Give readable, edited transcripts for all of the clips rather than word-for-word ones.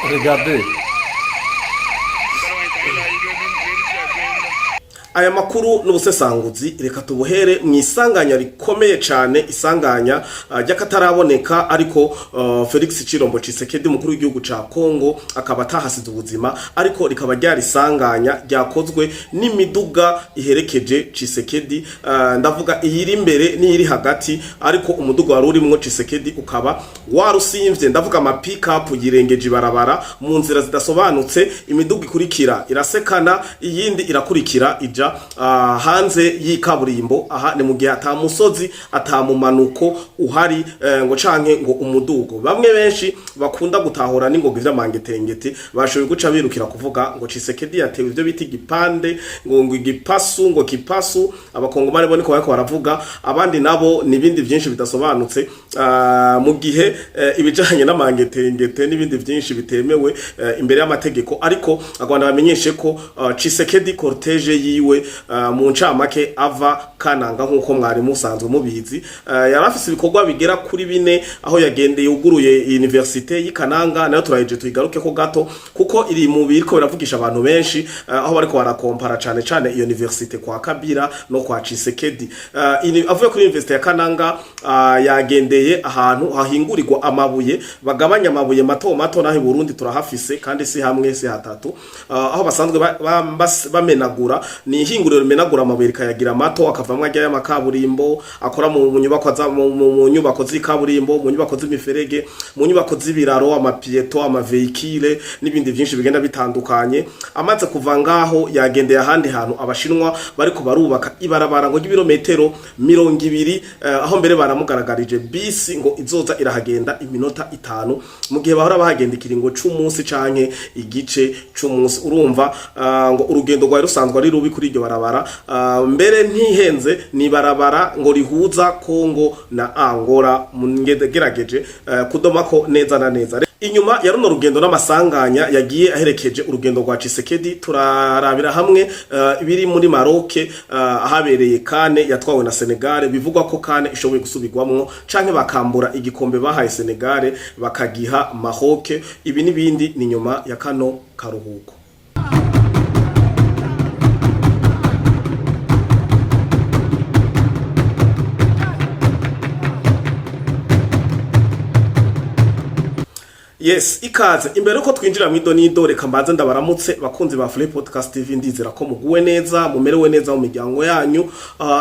Regardez. Aya makuru n'ubusesanguzi reka tubuhere mu isanganya rikomeye cyane, isanganya ry'akataraboneka, ariko Felix Chilombo Tshisekedi, umukuru w'igihugu ca Congo, akaba atahasize ubuzima, ariko rikaba ryari isanganya ryakozwe n'imiduga iherekeje Tshisekedi. Ndavuga iyiri imbere n'iyiri hagati, ariko umuduga wari urimwo Tshisekedi ukaba warusimvye. Ndavuga ama pick-up yirengeje ibarabara mu nzira zidasobanutse, imiduga ikurikira irasekana, iyindi irakurikira ija hanze y'ikaburimbo. Aha ni mu gihe ata musozi, ata mumanuko uhari, ngo canke ngo umudugo. Bamwe benshi bakunda gutahura n'ingoga vy'amangetengete bashoboye guca birukira kuvuga ngo Tshisekedi yatewe ivyo bita igipande, ngo igipasu, ngo kipasu. Abakongomani bo niko bariko baravuga, abandi nabo nibindi byinshi bidasobanutse. Mu gihe ibijanye n'amangetengete n'ibindi byinshi bitemewe imbere y'amategeko, ariko Rwanda bamenyeshe ko Tshisekedi cortège yiwe, mu ncamake ava Kananga nk'uko mwari musanzwe mubizi, yari afise ibikorwa bigera kuri bine, aho yagendeye yuguruye université y'i Kananga, nayo turaheje tuyigaruke ko gato kuko iri mu biriko biravugisha abantu benshi, aho bariko barakompara cane cane iyo université kwa Kabila no kwa Tshisekedi. Avuye kuri université ya Kananga, yagendeye ahantu hahingurirwa amabuye, bagabanya amabuye mato mato. Naho i Burundi turahafise, kandi si hamwe si hatatu, aho basanzwe bamenagura. Ni ihinguriro rimenagura amabuye rikayagira mato, akavamwo ajya y'amakaburimbo akora mu nyubako za mu nyubako z'ikaburimbo, mu nyubako z'imiferege, mu nyubako z'ibiraro, amapiétons, amavéhicules n'ibindi byinshi bigenda bitandukanye. Amaze kuva ngaho yagendeye ahandi hantu Abashinwa bariko barubaka ibarabara ngo ry'ibirometero 20, aho mbere baramugaragarije bisi ngo izoza irahagenda iminota 5, mu gihe bahora bahagenda ikiringo c'umunsi canke igice c'umunsi. Urumva ngo urugendo rwari rusanzwe ari rubi kuri iryo barabara. Mbere ntihenze, ni barabara ngo rihuza Congo na Angola, ngerageje kudomako neza na neza. Inyuma ya runo rugendo n'amasanganya yagiye aherekeje urugendo rwa Tshisekedi, turarabira hamwe ibiri muri Maroc, ahabereye CAN yatwawe na Senegal. Bivugwa ko CAN ishoboye gusubirwamwo canke bakambura igikombe bahaye Senegal bakagiha Maroc. Ibi n'ibindi ni nyuma ya kano karuhuko. Yes, ikaze. Imbere uko twinjira mu idonido, reka mbanze ndabaramutse bakunzi ba Free Podcast TV. Ndizera ko muguwe neza, mumerewe neza mu miryango yanyu,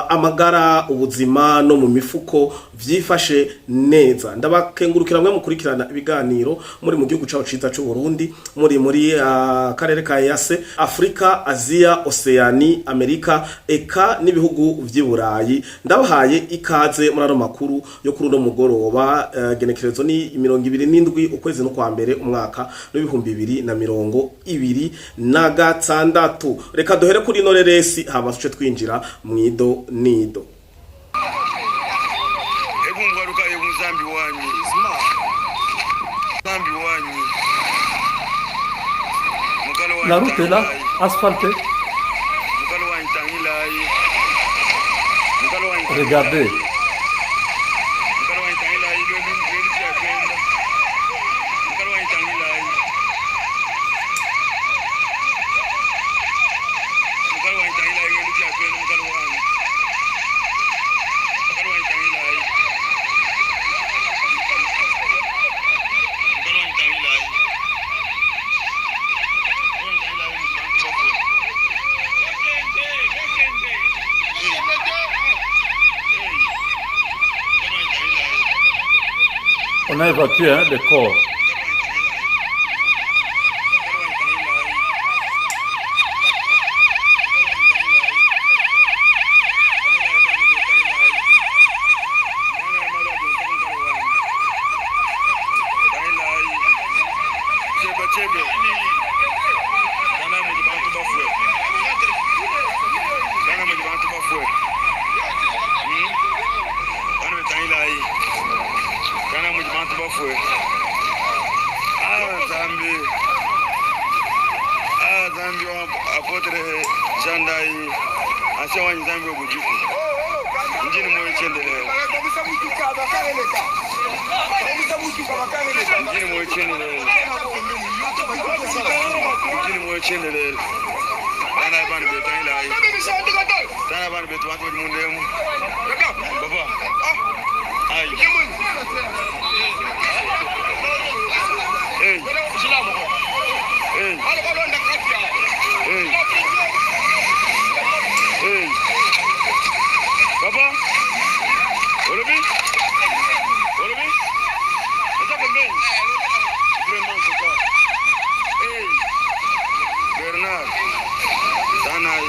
amagara, ubuzima no mu mifuko vyifashe neza. Ndabakengurukira mwe mukurikirana ibiganiro muri mu gihugu cacu ciza c'u Burundi, muri karere ka EAC, Afrika, Asia, Oceani, Amerika eka n'ibihugu vy'i Burayi. Ndabahaye ikaze muri ano makuru yo kuri uno mugoroba. Genekerezo ni 27 ukwezi no kwa mbere umwaka w'2026. Reka duhere kuri ino reresi, hama tuce twinjira mwido nido. Ekungaruka yemuzambi wanyi zambi wanyi mukalo wanyi. La route est là, asphaltée. Mukalo wanyi tangilayi mukalo wanyi. Regardez. Mukalo wanyi tangilayi lwelu lwelu kyagenda mukalo wanyi tangilayi mukalo wanyi tangilayi lwelu kyagenda mukalo wanyi mukalo wanyi tangilayi mukalo wanyi tangilayi mukalo wanyi tangilayi. On a évacué, hein, des corps. Zambi Zambi apôtre Jandai ancien wanyi Zambi obujiku njini moyo chendeleo. Moyo mukini moyo chendelele tana bana betu ilai tana bana betu watu mundemu baba ai hey hey hey hey baba olobi olobi eza pembeni vraiment c'est ça. Hey Bernard Tanai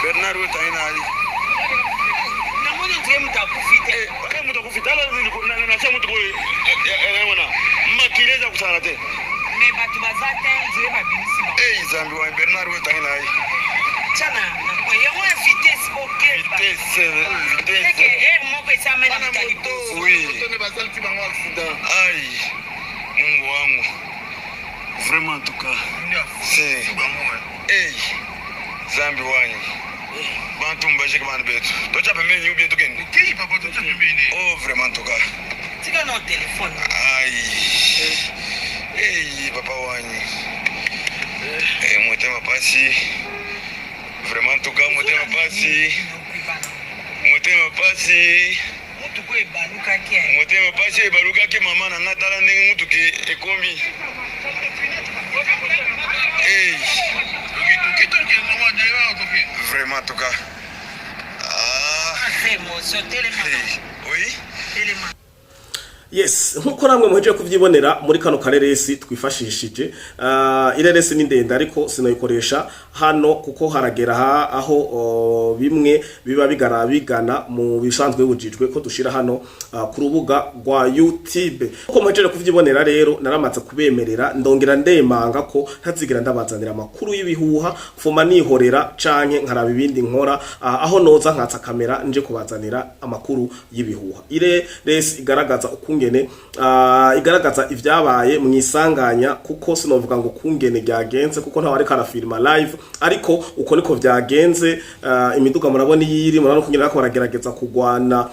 Bernard we Tanai namoni ondire moto akufi te. Moto akufi tala na moto koyo wana makili eza kosala te. Me bato baza te, ondire babimisi bango. Hey Zambi wa Bernard we Tanai tiana yango ya vitesse okeba vitesse vitesse eke ere moko esamai na moto ya liboso. Oui. Ai, Mungu wangu. Vraiment en tout cas. C'est hey, Zambi wanyi. Bantu mbashike bana betu. Tocha pembeni ubie tukeni. Oh vraiment en tout cas. Tika na telefone. Ai. Hey papa wanyi. Eh motema pasi. Vraiment en tout cas motema pasi. Motema pasi. Motuku ebalukaki. Motema pasi ebalukaki mama na nga tala ndenge mutuki ekomi. Hey. Vraiment en tout cas. Ah. C'est émotion telema. Hey. Oui. Telema. Yes, nkuko namwe muhejeje kuvyibonera muri kano kareresi twifashishije, ireresi ni ndende ariko sinayikoresha hano kuko haragera ha aho bimwe biba bigara bigana mu bisanzwe bibujijwe ko dushira hano ku rubuga rwa YouTube. Uko muhejeje kuvyibonera rero, naramaze kubemerera ndongera ndemanga ko ntazigera ndabazanira amakuru y'ibihuha, mfuma nihorera canke nkaraba ibindi nkora, aho noza nkatsa kamera nje kubazanira amakuru y'ibihuha. Ireresi igaragaza ukungene igaragaza ivyabaye mu isanganya, kuko sinovuga ngo kungene ryagenze kuko ntawe ariko arafilma live, ariko uko niko vyagenze. Imiduga murabona iyiri, murabona kungene bariko baragerageza kugwana,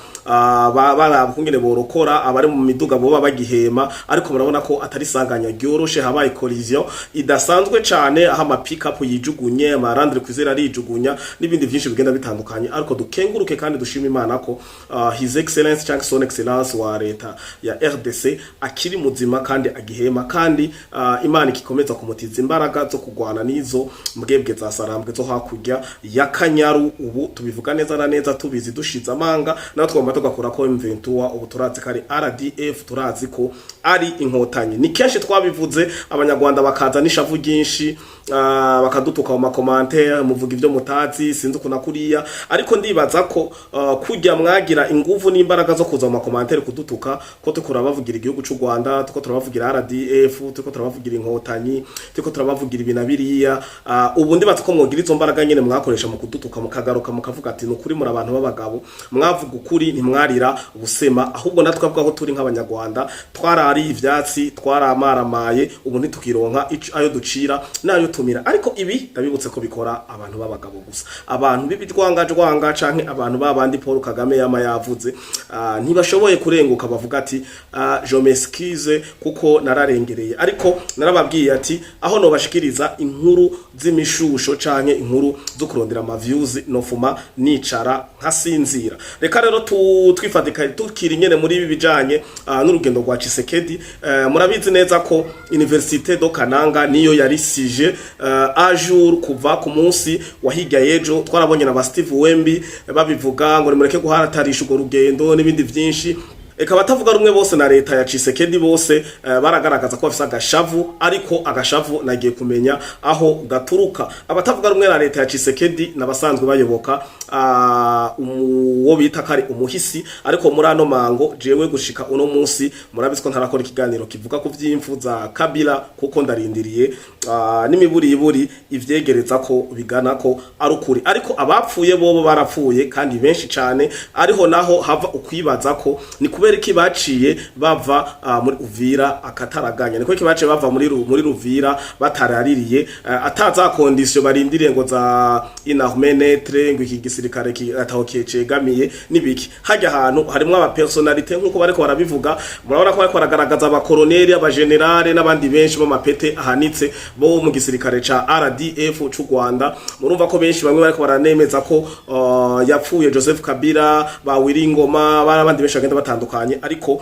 baraba kungene borokora abari mu miduga boba bagihema, ariko murabona ko atari isanganya ryoroshe. Habaye collision idasanzwe cane aho ama pick up yijugunye, ama Land Cruiser arijugunya n'ibindi vyinshi bigenda bitandukanye. Ariko dukenguruke kandi dushima Imana ko His Excellence cyangwa Son Excellence wa leta ya RDC akiri muzima kandi agihema, kandi Imana ikikomeza kumutiza imbaraga zo kugwana n'izo mbwebwe za sarambwe zo hakurya ya Kanyaru. Ubu tubivuga neza na neza, tubizi dushize amanga, natwe twagomba tugakora ko M23 ubu turazi ko ari RDF, turazi ko ari Inkotanyi. Ni kenshi twabivuze, Abanyarwanda bakaza n'ishavu ryinshi, bakadutuka mu ma commentaires, muvuga ibyo mutazi, sinzi ukuntu kuriya. Ariko ndibaza ko kujya mwagira inguvu n'imbaraga zo kuza mu ma commentaires kudutuka ko turiko turabavugira igihugu c'u Rwanda, tuko turabavugira RDF, tuko turabavugira Inkotanyi, tuko turabavugira ibi na biriya, ubu ndibaza ko mwogira izo mbaraga nyene mwakoresha mu kudutuka mukagaruka mukavuga ati: "Nukuri muri abantu b'abagabo, mwavuga ukuri, ntimwarira ubusema." Ahubwo natwe aho turi nk'Abanyarwanda twarari ivyatsi, twaramaramaye, ubu ntitukironka ayo ducira n'ayo tumira. Ariko ibi ndabibutse ko bikora abantu b'abagabo gusa. Abantu b'ibijwangajwanga canke abantu babandi Paul Kagame yama yavuze, ntibashoboye kurenguka bavuga ati: "Je m'excuse kuko nararengereye." Ariko narababwiye ati aho nobashikiriza inkuru z'imishusho canke inkuru zo kurondera ama views, nofuma nicara nkasinzira. Reka rero twifatika tukiri nyene muri ibi bijanye n'urugendo rwa Tshisekedi. Murabizi neza ko Université de Kananga niyo yari sujet du jour kuva ku munsi wa hirya y'ejo. Twarabonye na ba Steve Wembi babivuga ngo nimureke guharatarisha urwo rugendo n'ibindi vyinshi. Eka batavuga rumwe bose na leta ya Tshisekedi bose baragaragaza ko bafise agashavu, ariko agashavu nagiye kumenya aho gaturuka. Abatavuga rumwe na leta ya Tshisekedi nabasanzwe bayoboka uwo bita kari umuhisi. Ariko muri ano mango, jewe gushika uno munsi murabizi ko ntarakora ikiganiro kivuga ku vy'imfu za Kabila, kuko ndarindiriye n'imiburiburi ivyegereza ko bigana ko ari ukuri. Ariko abapfuye bobo barapfuye kandi benshi cane. Ariho naho hava ukwibaza ko ni kubera Kubera iki baciye bava muri Uvira akataraganya? Niko iki baciye bava muri Ruvira bataraririye, ataza condition barindiriye ngo za une neutre, ngo iki gisirikare ataho cegamiye nibiki? Hajya ahantu harimwo aba personnalité, nkuko bariko barabivuga. Murabona ko bariko baragaragaza abakoroneri, abagenerale n'abandi benshi b'amapete ahanitse bo mu gisirikare ca RDF c'u Rwanda. Murumva ko benshi, bamwe bariko baranemeza ko yapfuye Joseph Kabila, ba Wiringoma, barabandi benshi bagenda batandukanye, ariko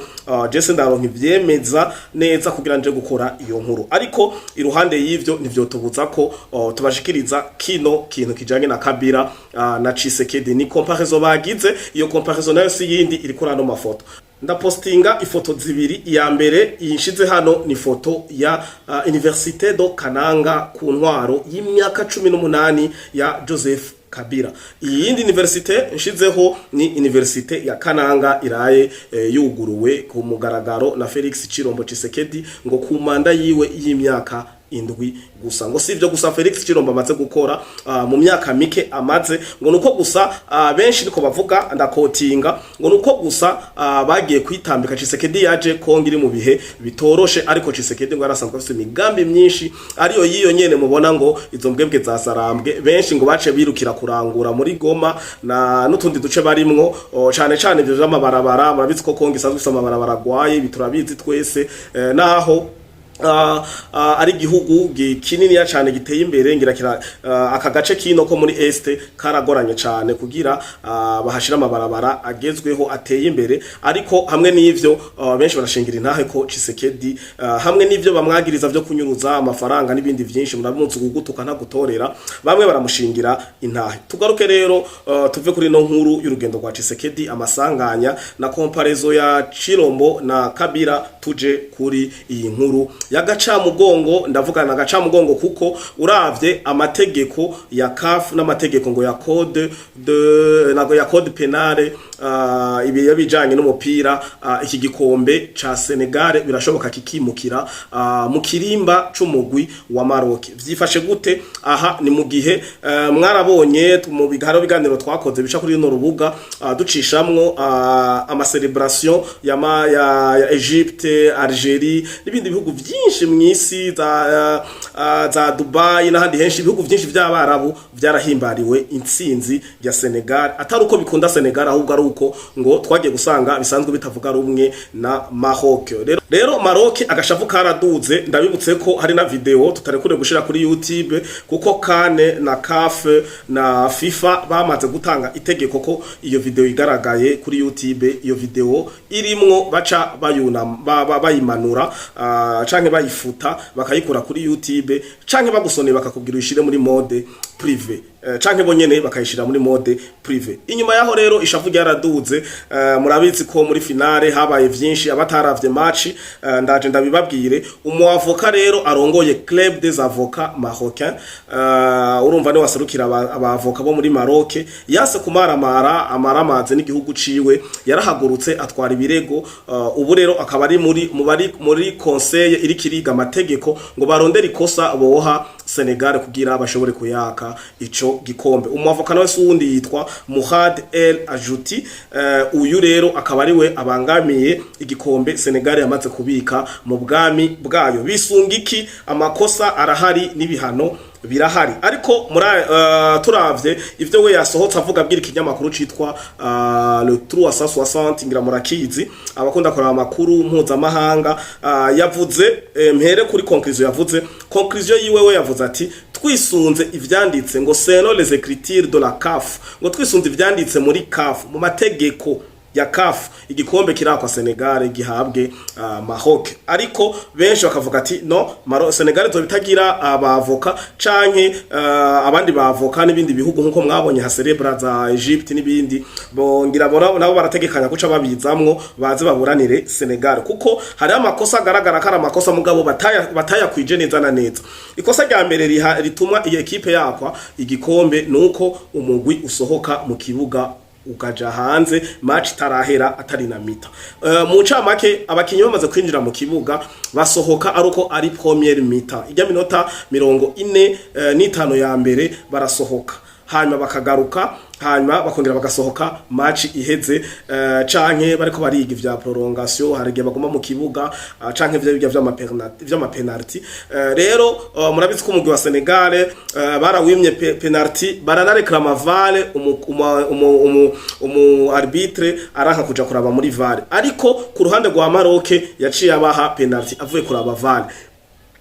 jese ndaronka ivyemeza neza kugira nje gukora iyo nkuru. Ariko iruhande y'ivyo, ntivyo tubuza ko tubashikiriza kino kintu kijanye na Kabila na Tshisekedi. Ni comparaison bagize. Iyo comparaison nayo si yindi, iri kuri ano mafoto. Ndapostinga ifoto zibiri. Iya mbere yinshize hano ni foto ya Université de Kananga ku ntwaro y'imyaka 18 ya Joseph Kabila. Iyindi université nshizeho ni Université ya Kananga iraye yuguruwe ku mugaragaro na Felix Chirombo Tshisekedi, ngo ku manda yiwe y'imyaka 7 gusa. Ngo si ibyo gusa Felix Chirombo amaze gukora mu myaka mike amaze, ngo nuko gusa benshi niko bavuga, ndakotinga, ngo nuko gusa bagiye kwitambika. Tshisekedi yaje Kongo iri mu bihe bitoroshe, ariko Tshisekedi ngo yarasanzwe afite imigambi myinshi, ariyo yiyo nyene mubona ngo izo mbwebwe za Sarambwe. Benshi ngo bace birukira kurangura muri Goma na n'utundi duce barimwo, cane cane ivyo vy'amabarabara. Murabizi ko Kongo isanzwe ifise amabarabara agwaye, ibi turabizi twese, naho ari igihugu kininiya cane giteye imbere. Ngira kira aka gace kino ko muri Est karagoranye cane kugira bahashira amabarabara agezweho ateye imbere. Ariko hamwe n'ivyo, benshi barashingira intahe ko Tshisekedi, hamwe n'ivyo bamwagiriza vyo kunyuruza amafaranga n'ibindi vyinshi, murabimunsi kugutuka nta gutorera, bamwe baramushingira intahe. Tugaruke rero, tuve kuri no nkuru y'urugendo rwa Tshisekedi, amasanganya na comparaison ya Chirombo na Kabila, tuje kuri iyi nkuru y'agacamugongo. Ndavuga na gacamugongo kuko uravye amategeko ya CAF n'amategeko ngo ya code de nago ya code pénal, ibi bijanye n'umupira, iki gikombe ca Senegal birashoboka kikimukira mu kirimba c'umugwi wa Maroc. Vyifashe gute? Aha ni mu gihe mwarabonye mu bigaro biganiro twakoze bica kuri runo rubuga, ducishamwo ama celebration ya Egypte, Algerie n'ibindi bihugu byinshi mw'isi, za Dubai n'ahandi henshi. Ibihugu byinshi by'Abarabu byarahimbariwe intsinzi ya Senegal, atari uko bikunda Senegal, ahubwo ari uko ngo twagiye gusanga bisanzwe bitavuga rumwe na Maroc. Rero Maroc agashavu karaduze. Ndabibutse ko hari na video tutarekure gushira kuri YouTube, kuko CAN na CAF na FIFA bamaze gutanga itegeko ko iyo video igaragaye kuri YouTube, iyo video irimwo, baca bayuna bayimanura canke bayifuta, bakayikura kuri YouTube, canke bagusoneye bakakubwira uyishire muri mode privé, canke bonyene bakayishira muri mode privé. Inyuma yaho rero ishavu ryaraduze. Murabizi ko muri finale habaye vyinshi. Abataravye match, ndaje ndabibabwire. Umu avocat rero arongoye Club des Avocats Marocains, urumva ni waserukira abavoka bo muri Maroc, yase kumaramara amaramaze n'igihugu ciwe, yarahagurutse atwara ibirego. Ubu rero akaba ari muri mu bari muri conseil iri kiriga amategeko ngo barondere ikosa boha Senegal kugira bashobore kuyaka ico gikombe. Umwavoka nawe suwundi, yitwa Muhad El Ajuti. Uyu rero akaba ari we abangamiye igikombe Senegal yamaze kubika mu bwami bwayo. Bisunga iki? Amakosa arahari n'ibihano birahari, ariko muri turavye ivyo we yasohotse avuga, abwira ikinyamakuru citwa Le 360, ngira murakizi abakunda kuraba amakuru mpuzamahanga, yavuze, mpere kuri conclusion yavuze. Conclusion yiwe, we yavuze ati: twisunze ivyanditse, ngo selon les écritures de la CAF, ngo twisunze ivyanditse muri CAF, mu mategeko ya CAF, igikombe kirakwa Senegal, gihabwe Maroc. Ariko benshi bakavuga ati: no Senegal izobitagira abavoka canke abandi bavoka n'ibindi bihugu, nkuko mwabonye hacerebra za Egypte n'ibindi, bongira bona nabo barategekanya kuca babizamwo baze baburanire Senegal, kuko hari amakosa agaragara ko ari amakosa, mugabo batayakwije neza na neza. Ikosa rya mbere rituma iyi ekipe yakwa igikombe nuko umugwi usohoka mu kibuga ukaja hanze match itarahera, atari na mi-temps. Mu ncamake, abakinyi bamaze kwinjira mu kibuga basohoka aruko ari première mi-temps ijya minota 45 ya mbere barasohoka, hanyuma bakagaruka. Hanyuma bakongera bagasohoka match iheze, canke bariko bariga ivya prolongation, hari igihe baguma mu kibuga, canke ivyo bijya vy'ama penalty. Rero murabizi ko umugwi wa Senegal barawimye penalty, baranareklama VAR, umu arbitre aranka kuja kuraba muri VAR. Ariko ku ruhande rwa Maroc yaciye abaha penalty avuye kuraba VAR.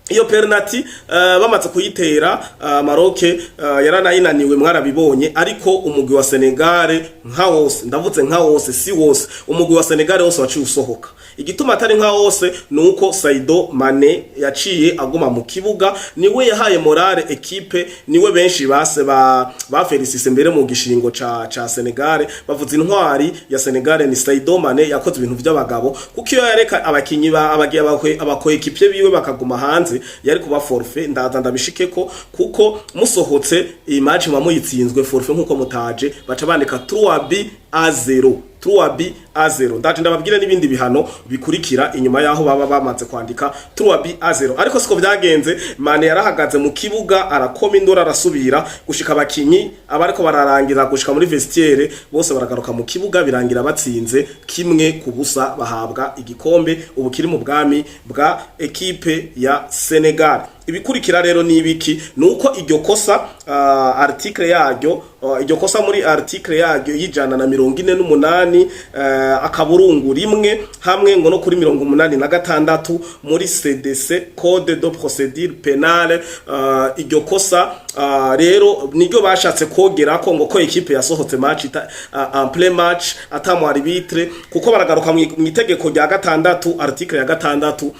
Iyo penalty bamaze kuyitera, Maroc yaranayinaniwe, mwarabibonye. Ariko umugwi wa Senegal nka wose, ndavuze nka wose, si wose, umugwi wa Senegal wose waciye usohoka. Igituma atari nka wose nuko Sadio Mane yaciye aguma mu kibuga, niwe yahaye morale équipe, niwe benshi base ba félicité mbere mu gishingo ca Senegal. Bavuze intwari ya Senegal ni Sadio Mane, yakoze ibintu by'abagabo, kuko iyo yareka abakinyi ba abagiye aba coéquipiers biwe bakaguma hanze, yari kuba forfait. Ndaza ndabishikeko, kuko musohotse iyi match muba muyitsinzwe, forfait nkuko mutaje, baca bandika 3 buts à 0, 3 buts à 0. Ndaje ndababwire n'ibindi bihano bikurikira inyuma yaho baba bamaze kwandika 3 buts à 0. Ariko siko byagenze. Mane yarahagaze mu kibuga, arakoma indora, arasubira gushika abakinyi abariko bararangira gushika muri vestiaire bose baragaruka mu kibuga, birangira batsinze 1-0, bahabwa igikombe ubu kiri mu bwami bwa équipe ya Senegal. Ibikurikira rero ni ibiki? Nuko iryo kosa, article yaryo, iryo kosa muri article yaryo y'148 akaburungu rimwe, hamwe ngo no kuri 86 muri CDC, code de procédure pénale. Iryo kosa rero niryo bashatse kogera ko ngo ko équipe yasohotse match en plein match atamu arbitre, kuko baragaruka mu itegeko rya gatandatu, article ya gatandatu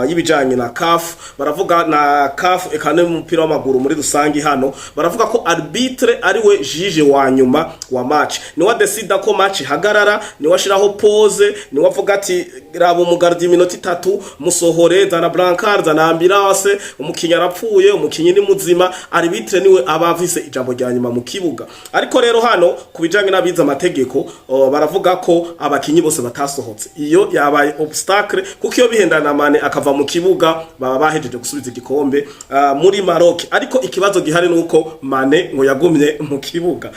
y'ibijanye na CAF. Baravuga na CAF eka n'umupira w'amaguru muri rusangi. Hano baravuga ko arbitre ari we juge wa nyuma wa match, niwe adesida ko match ihagarara, niwe ashiraho pause, niwe avuga ati: "Raba umugardi, iminota 3, musohore, zana brancard, zana ambulance, umukinyi arapfuye, umukinyi ni muzima." Arbitre niwe aba afise ijambo rya nyuma mu kibuga. Ariko rero hano ku bijanye n'abize amategeko, baravuga ko abakinyi bose batasohotse, iyo yabaye obstacle, kuko iyo bihendana Mane akava mu kibuga, baba bahejeje gusubiza igikombe muri Maroc. Ariko ikibazo gihari nuko Mane ngo yagumye mu kibuga.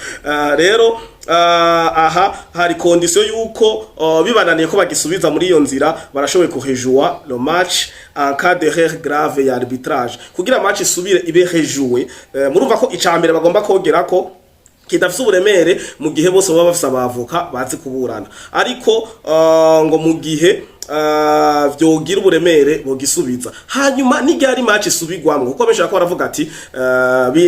Rero aha hari condition yuko bibananiye ko bagisubiza muri iyo nzira, barashoboye kurejouer le match en cas d'erreur grave ya arbitrage, kugira match isubire ibe rejouée. Murumva ko icambere bagomba kogera ko kidafise uburemere mu gihe bose baba bafise abavoka bazi kuburana. Ariko ngo mu gihe vyogira uburemere bogisubiza. Hanyuma n'iryari match isubigwamwo? Kuko benshi barako baravuga ati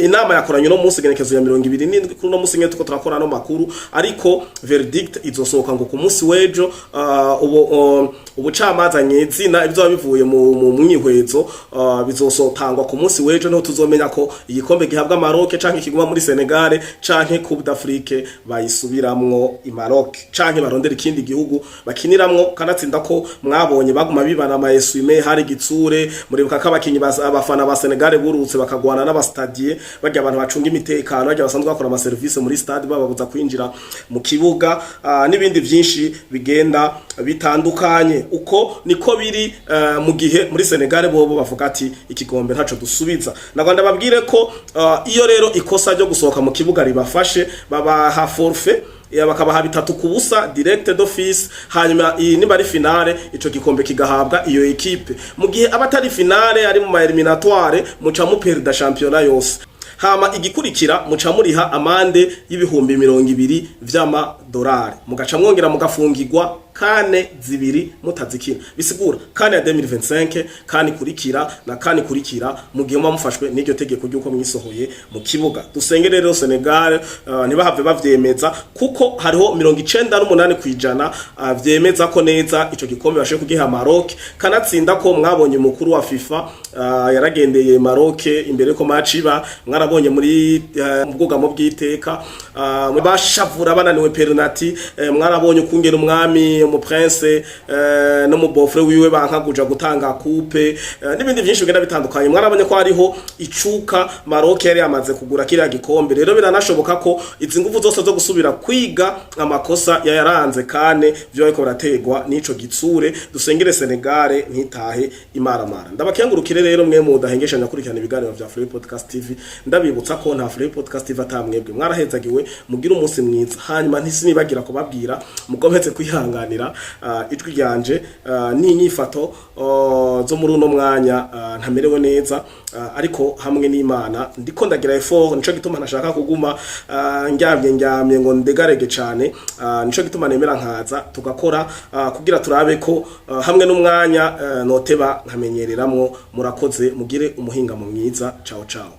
inama yakoranye no munsi genekezo ya 27, kuri no munsi nyene tuko turakora no makuru, ariko verdict izosohoka ngo ku munsi w'ejo. Ubu ubucamanza nyezina, ibyo bivuye mu mwihwezo, bizosotangwa ku munsi w'ejo, niho tuzomenya ko igikombe gihabwa Maroc canke kiguma muri Senegal, canke Coupe d'Afrique bayisubiramwo i Maroc, canke barondera ikindi gihugu bakiniramwo. Kanatsinda ko mwabonye baguma bibana ama essuie-main, hari gitsure. Muribuka ko abakinyi abafana ba Senegal burutse bakagwana n'abastadier, bajya abantu bacunga imitekano, bajya basanzwe bakora ama service muri stade, bababuza kwinjira mu kibuga, n'ibindi vyinshi bigenda bitandukanye. Uko niko biri. Mu gihe muri Senegal bobo bavuga ati ikikombe ntaco dusubiza. Nagwanda babwire ko iyo rero ikosa ryo gusohoka mu kibuga ribafashe, babaha forfait ya bakabaha 3-0 direct d'office. Hanyuma iyi niba ari finale, ico gikombe kigahabwa iyo équipe. Mu gihe aba atari finale, ari mu ma éliminatoires, muca muperda championnat yose. Hama igikurikira, muca muriha amande y'20,000 vy'amadolari, mugaca mwongera mugafungirwa CAN 2 mutazikina, bisigura CAN ya 2025, CAN ikurikira na CAN ikurikira, mu gihe muba mufashwe n'iryo tegeko ry'uko mwisohoye mu kibuga. Dusenge rero Senegal ntibahave bavyemeza, kuko hariho 98% vyemeza ko neza ico gikombe bashoboye kugiha Maroc. Kanatsinda ko mwabonye umukuru wa FIFA yaragendeye Maroc imbere ko match iba, mwarabonye muri mu bwugamo bw'iteka, bashavura bananiwe penalty. Mwarabonye ukungera umwami Umu prince no mu beau-frère wiwe banka kuja gutanga coupe n'ibindi byinshi bigenda bitandukanye. Mwarabonye ko hariho icuka Maroc yari yamaze kugura kiriya gikombe. Rero biranashoboka ko izi nguvu zose zo gusubira kwiga amakosa yayaranze kane vyo ariko barategwa n'ico gitsure. Dusengere Senegal ntitahe imaramara. Ndabakengurukire rero mwe mudahengeshanya kurikirana ibiganiro vya Free Podcast TV. Ndabibutsa ko nta Free Podcast TV atamwebwe. Mwarahezagiwe, mugire umunsi mwiza. Hanyuma ntisinibagira kubabwira mukomeze kwihanganira ijwi ryanje n'inyifato zo muri uno mwanya ntamerewe neza, ariko hamwe n'Imana ndiko ndagira effort. Nico gituma ntashaka kuguma ndyamye ndyamye ngo ndegarege cane. Nico gituma nemera nkaza tugakora kugira turabe ko hamwe n'umwanya noteba nkamenyereramwo. Murakoze, mugire umuhingamo mwiza. Ciao ciao.